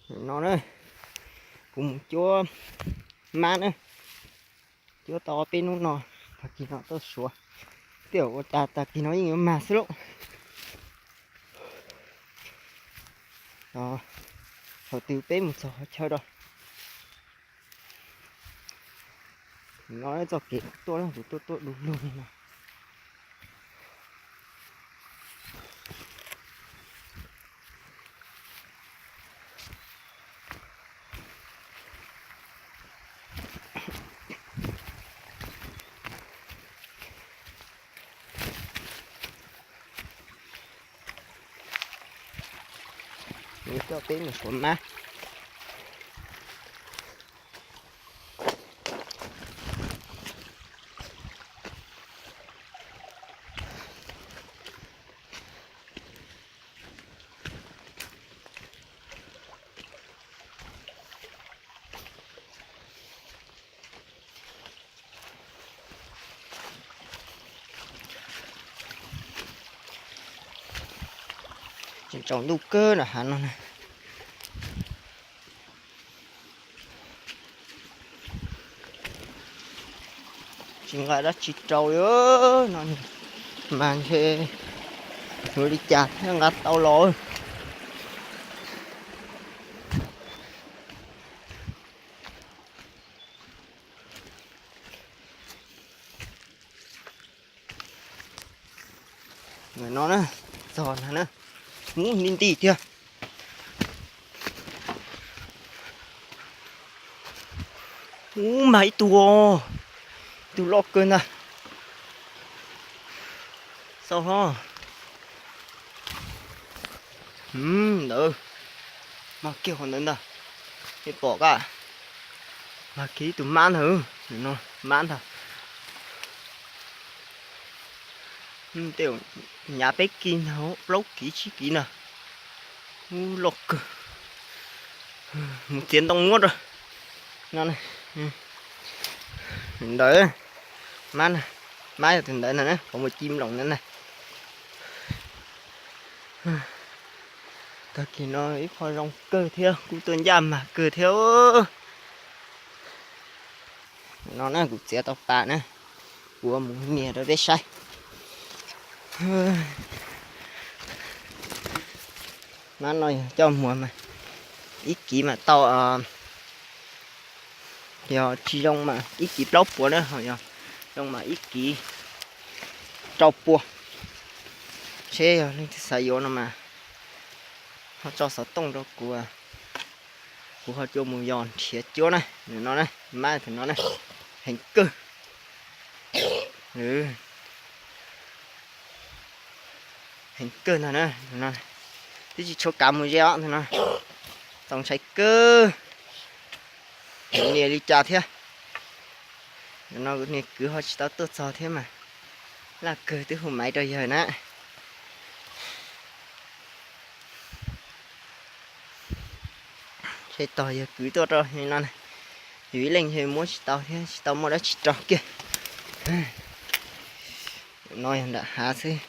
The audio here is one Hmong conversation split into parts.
No na, kuv mus cuab mab na, cuab tau ob peb hnub no, tag kis no tuaj suav. Tej zaum ua cas tag kis no yeej yuav mag xwb lauj. Thaum twg peb mus txog qhov chaw rau, no txoj kev tuaj, kuv tuaj tuaj du lug li no. Coj peb mus suav mab. Tseem tsaus ntuj kawg nram hav no na. Tsis nqa dab tsi rau li no, mas ntshe yuav li cas thiaj nqa tau los. Ntawm no na, txog ntag na, ub, nti nti tiag. Ub, mag ib tug, ib tug loj kawg ntag. Xauj hlo. Ntawd, mag kiag qhov ntawd ntag. Nej pom kab, mag kiag ib tug mab ntag, mab ntag. Tej zaum nyav peb kiv ntag, plaub kiv tsib kiv ntag. Ub, loj kawg. Mus txiav ntoo muab rau. No, ntawd, mab, mab yog tus ntawd ntag na, qhov muaj ci nploos ntawd na. Tag kis no ib qho zoo kawg thiab, kuj tuaj ncaj mag kawg thiab. No na, kuv txiav tau pas na, kuv mus nias rau peb saib. Mab no yog coj muag mas ib kiv mas tau, yog tsis zoo mas ib kiv plaub puas na, ho yog zoo mas ib kiv rau puas. Seb yog leej twg xav yuav no mas ho tso xov tooj rau kuv, kuv ho coj mus yos nrhiav cuab na. Tus no na, mab tus no na, heev kawg. Heev kawg ntag na, tus no twb tsis tshua kav mus ze os, tus no txaus ntshai kawg. Nias li cas thiab. Tus no kuv niag kwv ho tsis tau tuaj txog thiab mas, laj kawg twb hu maiv rau yawg na. Seb tos yawg kwv tuaj rau no, yus ib leeg yawg muab tsis tau thiab, tsis tau muaj dab tsi rau kiag. No yog nram hav xwb.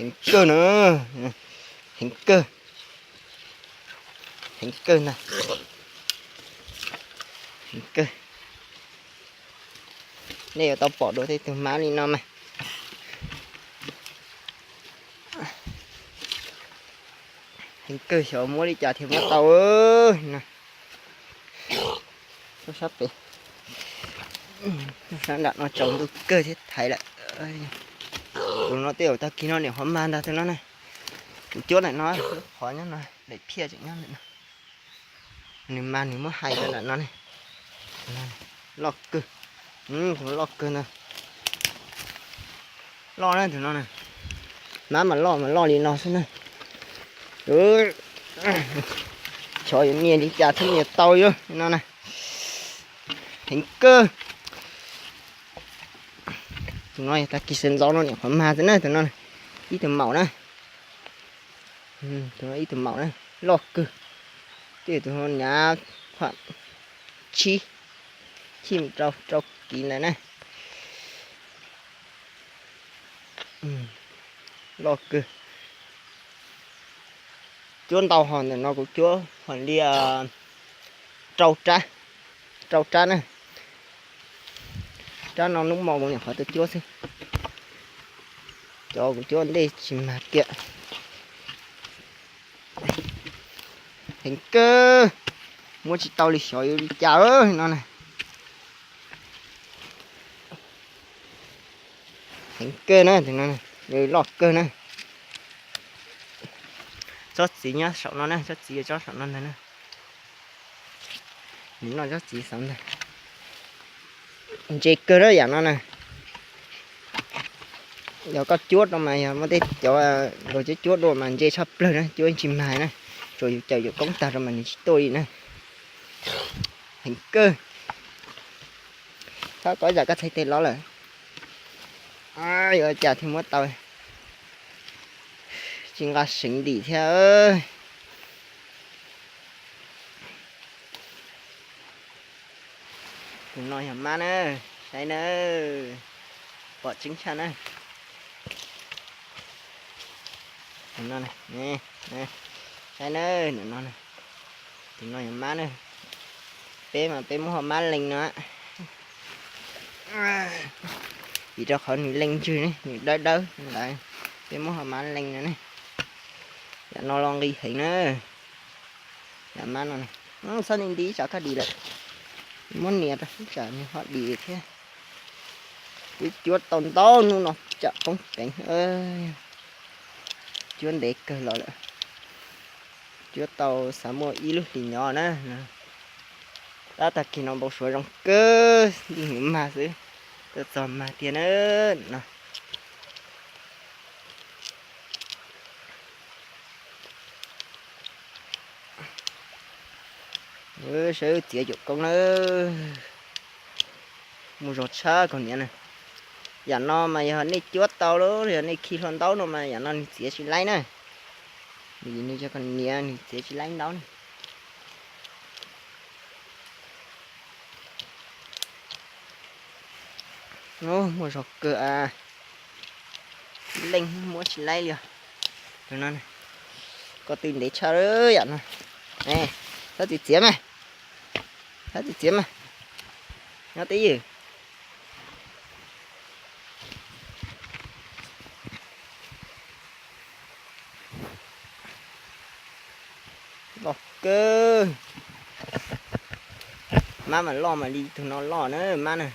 Heev kawg na, heev kawg, heev kawg ntag, heev kawg. Nej yuav tau pom dua tej tug mab li no mas. Heev kawg, xyov muab li cas thiaj muab tau. Sab pem, sab nram no tsaus ntuj kawg thiab thaiv lawm. Tus no tej zaum tag kis no niam qhuav mag ntag tus no na. Kuv cuab ntawm no, qhov nyob no daim phiaj tseem nyob ntawm no. Nws mag nws muab hais rau nram no ne. Loj kawg, tus loj kawg ntag. Loj na tus no na. Mab mas loj mas loj li no xwb na. Xyov yuav nias li cas thiaj nias tau li no na. Heev kawg. Tus no yog tag kis sawv ntxov no niam qhuav mag xwb na tus no. Ib tug maum na. Tus no ib tug maum na, loj kawg. Twb yog tus no nyav tsib, tsib mus rau rau kiv ntawd na. Loj kawg. Cuab ntau hos ntawm no kuv cuab hos li rau rab, rau rab na. Rab no hnub hmo kuv nyuam qhuav tuaj cuab xwb. Cov kuv cuab ntej tsis mag kiag. Heev kawg, muab tsis tau li xyov yuav li cas no na. Heev kawg na, tus no loj kawg na. Tsob txiv nyob saum no na, tsob txiv tsob saum no ntag na. Nws noj tsob txiv xav ntag. Ntse kawg na yam no na. Yog koj cuab rau mas yog muaj tej cov nkaus cuab cuab dua mas ntse tshaj plawg na, cuab tsis mag na. Tsuas yus cawm yus koob tag rau mas nws tsis tuaj li na. Heev kawg. Txhob kov zam koj txhais tes los lawm. Yuav cas thiaj muab tau. Tsis nqa seev dim thiab. Tus no yog mab na, saib na, pom tseeb tshaj na. Saib na, nws no, tus no yog mab na. Peb mas peb muab ho mab lees no. Vim rau qhov nws lees ntswg ne, nws dawb dawb ntawd, peb muab ho mab lees no ne. Yam no los nqis heev na. Yam mab no, txhob nti nti ib tsam koj dim lawm. Muab nias rau ib tsam nws ho dim thiab. Twb cuab tau ntau hnub no tsam poob peev. Cuab ntev kawg los lawm. Cuab tau xav muaj ib lub hlis nyov na. Tab tag kis no npau suav zoo kawg, ntuj nws mag xwb, tuaj txog mag tiag na no. Saib wb txiav cuam koob na. Muaj zog tshaj koj niam na. Yam no mas yog nej cuab tau los yog nej khi hlo ntaub no mas yam no nws txiav tsis laib na. Vim nws yog koj niam nws txiav tsis laib ntaub na. Muaj zog kawg a. Leej muab tsis laib li os. Tus no, ko tw ntev tshaj yam no. Txhob txiav txiav mas. Txhob txiav txiav mas. Nyob twj ywm. Loj kawg. Mab mas loj mas li tus no loj na mab na.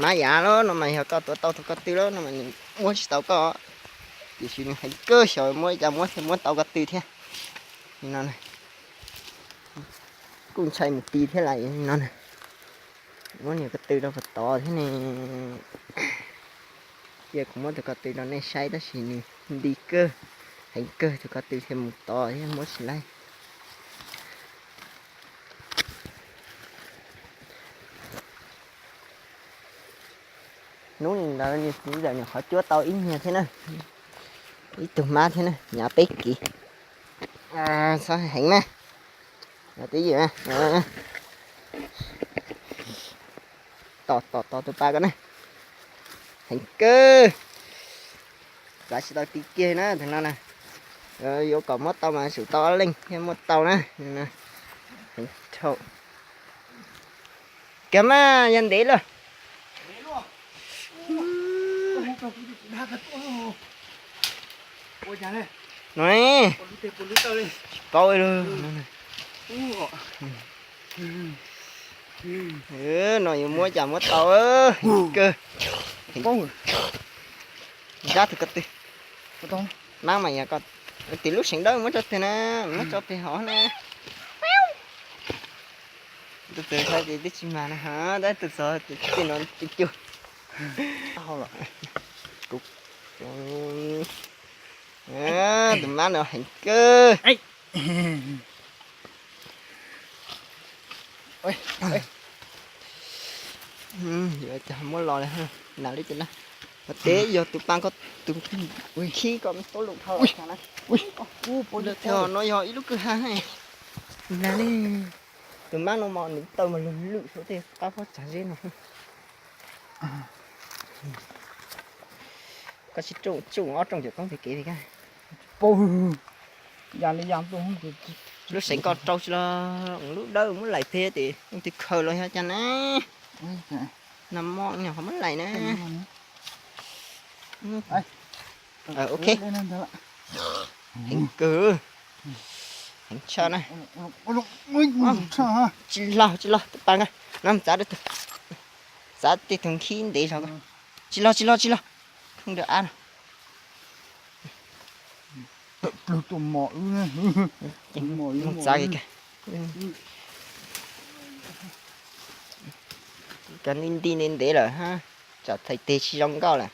Mab yav loj no mas yog koj tuav tau tus ko tw loj no mas nws muab tsis tau koj. Tiam sis nws heev kawg xyov muab cas muab thiaj muab tau ko tw thiab. No, kuj ntshai mus ti thiab lawm no. Muab niag ko tw rau puag tod thiab ne. Cia kuv muab tus ko tw rau nej saib tab sis nws nti kawg, heev kawg tus ko tw thiaj mus tod thiab muab tsis laib. Hnub ntawd niag txiv ntawm nws qhov cuab tau ib niag thiab na, ib tug mab thiab na, nyav peb kiv. Txhob heev na. Twb ywm, tos tos tos tus pa ko na. Heev kawg. Txav tsis tau ti kiag na tus no na. Yuav kom muab tau mas tsum tau ob leeg thiaj muab tau na. Heev dhau. Kiag mas yog ntev lawm. No, tsis paub li. No yuav muab cas muab tau, heev kawg. Zab tus ko tw. Mab mas yog ko tw lub seem dawb muab tso twg na, muab tso pem hov na. Tus txawm tsis mag na, tab tus txog tej no cua cua. Tus mab no heev kawg. Yuav cas muab los li na, li cas na. Ua teb yog tus pa ko, tus khib ko tub lus dhau na. Ua li no yog ib lub kwj ha. Tus mab no mas nws taw mas lwm lwm suav tej qab pob tsav zeb no. Koj tsis rooj, tsis ob rooj cov koob tag kev li koj. Pau, ya li ya tuaj. Lub seem koj rau tsis los lub dawb muab laim pem tes leej twg khaws los yog cas na. Nag hmo nyuam qhuav muab laim na. Ok. Heev kawg. Heev tshaj na. Tsis los, tsis los, tub pas nkawd no txav, txav tej tug nkhib ntev zog. Tsis los, tsis los, tsis los. Khoob dawm ab no. Txav ka nti nti ntev ntev lawm hab, tsam txhais teg tsis zoo nkauj lawm.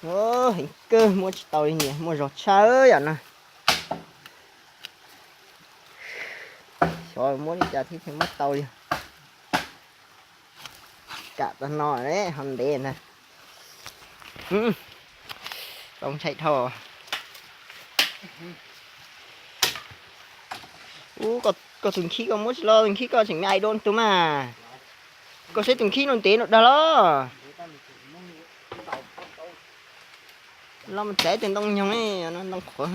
Heev kawg, muab tsis tau li niam, muaj zog tshaj yam no. Xyov muab li cas thiaj muab tau li. Kam tag no ho ntev ntag. Tau ntshai dhau. Ub, koj tus nkhib koj muab tsis los, tus nkhib koj tseem me ais dua tus mas. Koj saib tus nkhib no ntev no dag los. Los mus txav tus ntoo nyoog, ntoo qhuav.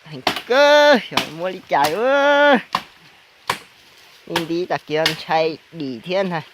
Heev kawg, xyov muab li cas. Ib nti tas kiag ntshai dim thiab ntag.